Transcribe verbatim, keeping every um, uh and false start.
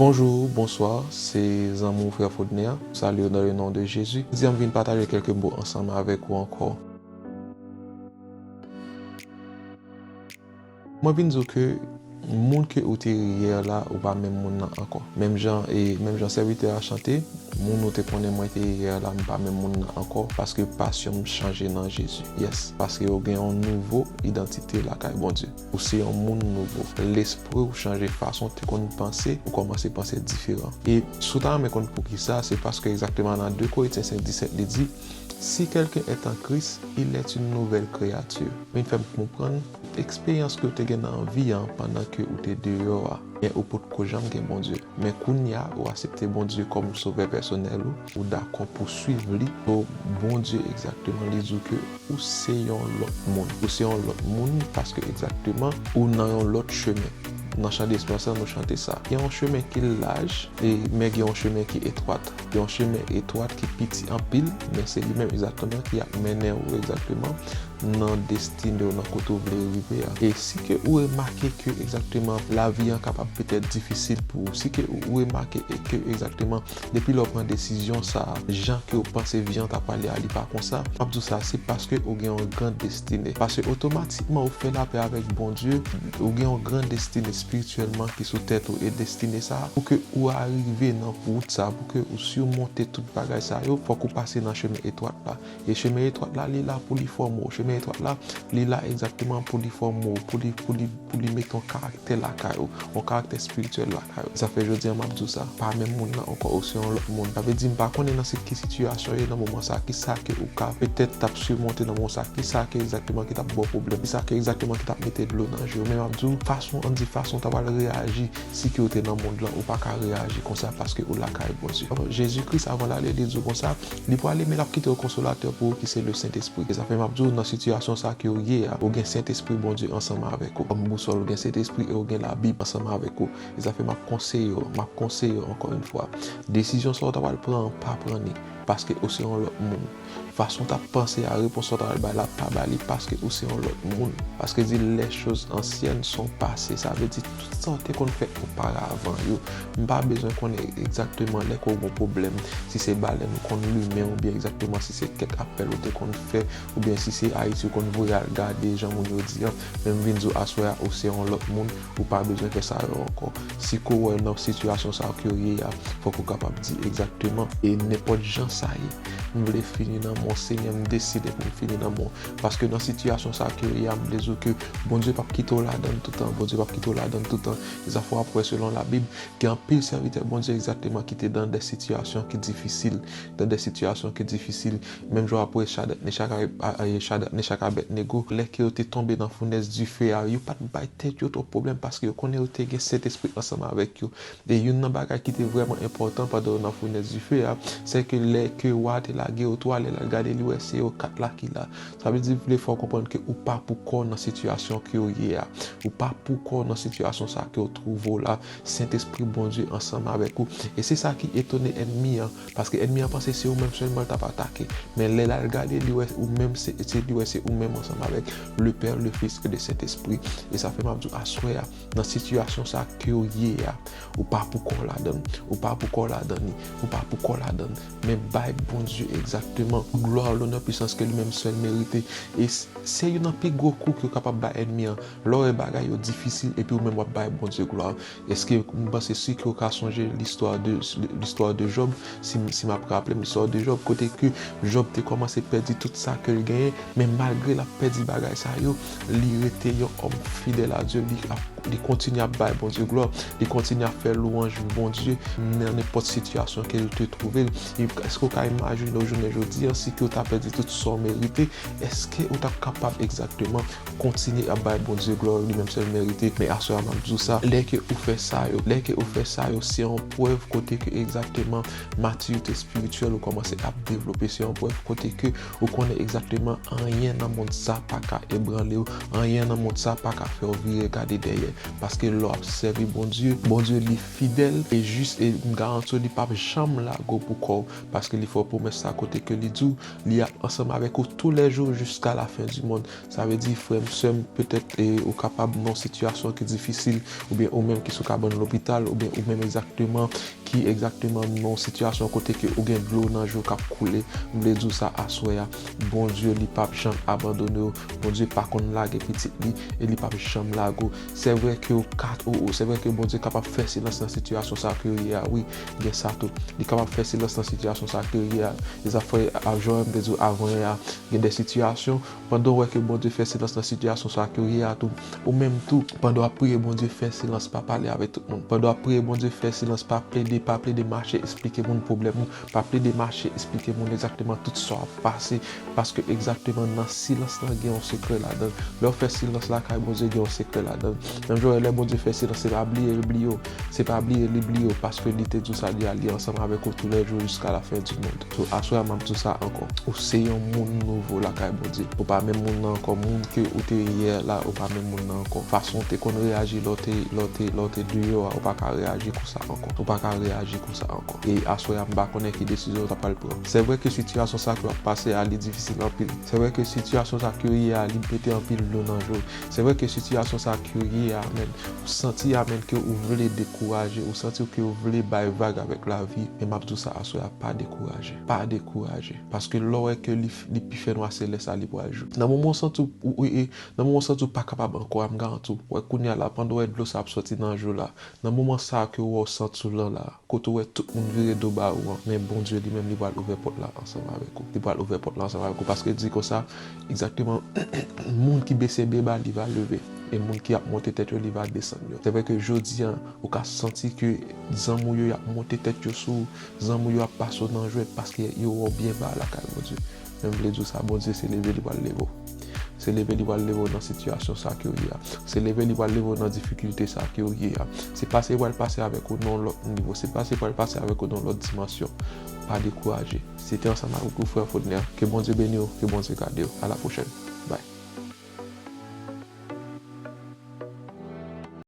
Bonjou, bonswa, se zanmi w frè Fodner. Salye w dans le nom de Jésus. Jodi a m vin pataje kèlke mo ansanm avèk ou ankò. Mwen vin di w ke moun ke ou te ye yè la, ou pa menm moun nan ankò. Menm jan, e, menm jan sèvitè a chante, moun ou te konnen mwen te ye yè la, m pa menm moun nan ankò, paske pasyon m chanje nan Jezi. Yes, paske ou gen yon nouvo idantite lakay Bondye. Ou se yon moun nouvo. Lespri w chanje, fason w te konn panse, ou kòmanse panse diferan. E si w ta renmen konn poukisa, se paske egzakteman nan de Korentyen senk disèt, li di, Si quelqu'un est en Christ, il est une nouvelle créature. Vin fè m konprann eksperyans ke w te gen nan vi an pandan ke ou te deyò a, men ou potko janm gen Bondye. Men kounye a, ou aksepte Bondye kòm sovè pèsonèl ou, ou dakò pou swiv li. So, Bondye egzakteman, li di w ke ou se yon lòt moun. Ou se yon lòt moun paske egzakteman, ou nan yon lòt chemen. Nan chan de esperans la, nou chante sa. Gen yon chemen ki laj, e, men gen yon chemen ki etwat. Gen yon chemen etwat ki piti anpil, men se li menm egzakteman ki ap mennen ou egzakteman nan destine w, nan kote w vle rive a. E si ke ou remake ke egzakteman lavi an kapab petèt difisil pou ou, si ke ou, ou remake e ke egzakteman depi lè w pran desizyon sa a, jan ke w panse vi an ta prale a, li pa konsa, m ap di w sa, se paske ou gen yon gran destine. Paske otomatikman ou fè lapè avèk Bondye, ou gen yon gran destine espirityèlman ki sou tèt ou, e destine sa a, pou ke ou arive nan wout sa a, pou ke ou simonte tout bagay sa yo, fòk ou pase nan chemen etwat la. E chemen etwat la, li la pou li fòme w. Chemen etwat la, li la egzakteman pou li fòme w, pou li, pou li, pou li mete yon karaktè lakay ou, yon karaktè espirityèl lakay ou. Sa fè jodi a m ap di w sa, pa menm moun nan ankò, ou se yon lòt moun. Sa vle di, m pa konnen nan si, ki sitiyasyon w ye nan moman sa, ki sa ke ou ka petèt t ap simonte nan moman sa, ki sa ke egzakteman ki t ap ba w pwoblèm, ki sa ke egzakteman ki t ap mete dlo nan je w. Men m ap di w, fason, ann di fason w ta pral reyaji, si ke w te nan mond lan, ou pa ka reyaji konsa paske ou lakay Bondye. Jezi Kris, avan l ale, li di w konsa, li prale, men l ap kite yon konsolatè pou ou ki se le Sentespri. E sa fè m ap di w, nan sitiyasyon sa ke w ye a, ou gen Sentespri Bondye ansanm avèk ou. Kòm bousòl, ou gen Sentespri e ou gen Labib ansanm avèk ou. E sa fè m ap konseye w, m ap konseye w ankò yon fwa. Desizyon sa w ta pral pran an, pa pran li, paske ou se yon lòt moun. Fason w t ap panse a, repons sa w ta pral bay la, pa ba li, paske ou se yon lòt moun. Paske di, les choses anciennes sont passées. Sa vle di, tout sa w te konn fè oparavan yo. M pa bezwen konnen egzakteman lè ke w gen pwoblèm, si se balèn ou konn limen, oubyen egzakteman si se kèk apèl ou te konn fè, oubyen si se Ayiti ou konn voye al gade, jan moun yo di an. Men m vin di w, aswè a, ou se yon lòt moun, ou pa bezwen fè sa yo ankò. Si ke w wè nan sitiyasyon sa yo ke w ye a, fòk ou kapab di egzakteman, e nenpòt jan sa ye, m vle fini nan men w, Senyè, m deside pou m fini nan men w. Paske nan sitiyasyon sa ke w ye a, m vle di w ke Bondye p ap kite w ladan l toutan, Bondye p ap kite w ladan l toutan. E sa fè w ap wè selon Labib, gen anpil sèvitè Bondye egzakteman ki te nan de sitiyasyon ki difisil, nan de sitiyasyon ki difisil. Menm jan w ap wè Chadrak, Mechak, a, a, Chadrak, Mechak, Abèdnego, lè ke yo te tonbe nan founès dife a, yo pa t bay tèt yo twòp pwoblèm paske yo konnen yo te gen Sentespri ansanm avèk yo. E youn nan bagay ki te vrèman enpòtan pandan yo nan founès dife a, se ke lè ke wa te lage yo twa, lè l al gade, li wè se yo kat la ki la. Sa vle di, vle fè w konprann ke ou pa poukò w nan sitiyasyon ke w ye a. Ou pa poukò w nan sitiyasyon sa ke w twouve w la. Sentespri Bondye ansanm avèk ou. E se sa ki etone ènmi an. Paske ènmi an panse se ou menm sèlman l t ap atake. Men lè l al gade, li wè ou menm, se, se, li wè se ou menm ansanm avèk le Père, le Fils et le Saint-Esprit. E sa fè m ap di w aswè a, nan sitiyasyon sa ke w ye a, ou pa poukò w ladan l, ou pa poukò w ladan li, ou pa poukò w ladan l. Men bay Bondye egzakteman glwa, lonè, pisans ke li menm sèl merite. E s-, se youn nan pi gwo kou ke w kapab bay ènmi an. Lè w wè bagay yo difisil epi ou menm w ap bay Bondye glwa. Èske m panse si ke w ka sonje listwa de, listwa de Jòb, si, si m ap raple m listwa de Jòb, kote ke Jòb te kòmanse pèdi tout sa ke l genyen, men malgre l ap pèdi bagay sa yo, li rete yon òm fidèl a Dye, li ap, li kontinye ap bay Bondye glwa, li kontinye ap fè lwanj Bondye nan nenpòt sitiyasyon ke l te twouve l. E èske w ka imajine w jounen jodi a, si ke w ta pèdi tout sa w merite, èske w t ap kapab egzakteman kontinye ap bay Bondye glwa, li menm sèl merite? Men aswè a, m ap di w sa, lè ke ou fè sa yo, lè ke ou fè sa yo, se yon prèv kote ke egzakteman matirite espirityèl ou kòmanse ap devlope, se yon prèv kote ke ou konnen egzakteman anyen nan mond sa pa ka ebranle w, anyen nan mond sa pa ka fè w vire gade dèyè. Paske lè w ap sèvi Bondye, Bondye li fidèl e jis, e m garanti w li p ap janm lage w pou kò w, paske li fè w pwomès sa kote ke li di w li ap ansanm avèk ou toulèjou jiska lafen di mond. Sa vle di, frè m, sè m, petèt, e, ou kapab nan yon sitiyasyon ki difisil, oubyen ou menm ki sou kabann lopital, oubyen ou menm egzakteman ki egzakteman nan yon sitiyasyon kote ke ou gen dlo nan je w k ap koule. M vle di w sa aswè a, Bondye li p ap janm abandone w. Bondye pa konn lage pitit li e li p ap janm lage w. Se vre ke w ka, ou, ou, se vre ke Bondye kapab fè silans nan sitiyasyon sa ke w ye a, wi, gen sa tou. Li kapab fè silans nan sitiyasyon sa ke w ye a. E sa fè, a, jan m te di w avan yè a, gen de sitiyasyon, pandan w wè ke Bondye fè silans nan sitiyasyon sa ke w ye a tou, ou menm tou, pandan w ap priye Bondye fè silans, pa pale avèk tout moun. Pandan w ap priye Bondye fè silans, pa plede, pa plede mache esplike moun pwoblèm ou, pa plede mache esplike moun egzakteman tout sa w ap pase, paske egzakteman nan silans lan gen yon sekrè ladan l. Lè w fè silans lakay Bondye, gen yon sekrè ladan l. Menm jan w wè lè Bondye fè silans, se pa bliye l bliye w. Se pa bliye li bliye w, paske li te di w sa li a, li ansanm avèk ou toulèjou jiska lafen di mond. So, aswè a m ap di w sa ankò. Ou se yon moun nouvo lakay Bondye. Ou pa menm moun nan ankò. Moun ke ou te yè la, ou pa menm moun nan ankò. Fason w te konn reyaji lè w te, lè w te, lè w te deyò a, ou pa ka reyaji konsa ankò. Ou pa ka reyaji konsa ankò. E aswè a, m pa konnen ki desizyon w ta pral pran. Se vre ke sitiyasyon sa ke w ap pase a, li difisil anpil. Se vre ke sitiyasyon sa ke w ye a, li mete anpil dlo nan je w. Se vre ke sitiyasyon sa ke w ye a, menm, ou santi a, menm, ke ou vle dekouraje, ou santi ke w vle bay vag avèk lavi, men m ap di w sa aswè a, pa dekouraje. Pa dekouraje. Paske lè w wè ke li, li pi fè nwa, se lè sa li pral jou. Nan moman w santi w, ou, ou, e, nan moman w santi w pa kapab ankò a, m garanti w, wè kounye a la, pandan w wè dlo sa ap sòti nan je w la, nan moman sa a ke w wè w santi w lan la, kote w wè tout moun vire do ba ou an, men Bondye li menm li pral ouvè pòt la ansanm avèk ou. Li pral ouvè pòt la ansanm avèk ou, paske l di konsa, egzakteman, moun ki bese byen ba, li va leve. E moun ki ap monte tèt yo, li va desann yo. Se vre ke jodi a, ou ka santi ke zanmi w yo, y ap monte tèt yo sou ou, zanmi w yo ap pase w nan jwèt paske yo wè w byen ba lakay Bondye. Men m vle di w sa, Bondye se leve li pral leve w. Se leve li pral leve w nan sitiyasyon sa ke w ye a. Se leve li pral leve w nan difikilte sa ke w ye a. Se pase li pral pase avèk ou nan yon lòt nivo. Se pase li pral pase avèk ou nan yon lòt dimansyon. Pa dekouraje. Se te ansanm avèk ou, frè Faulkner. Ke Bondye beni w, ke Bondye gade w. A la pwochèn. Bye.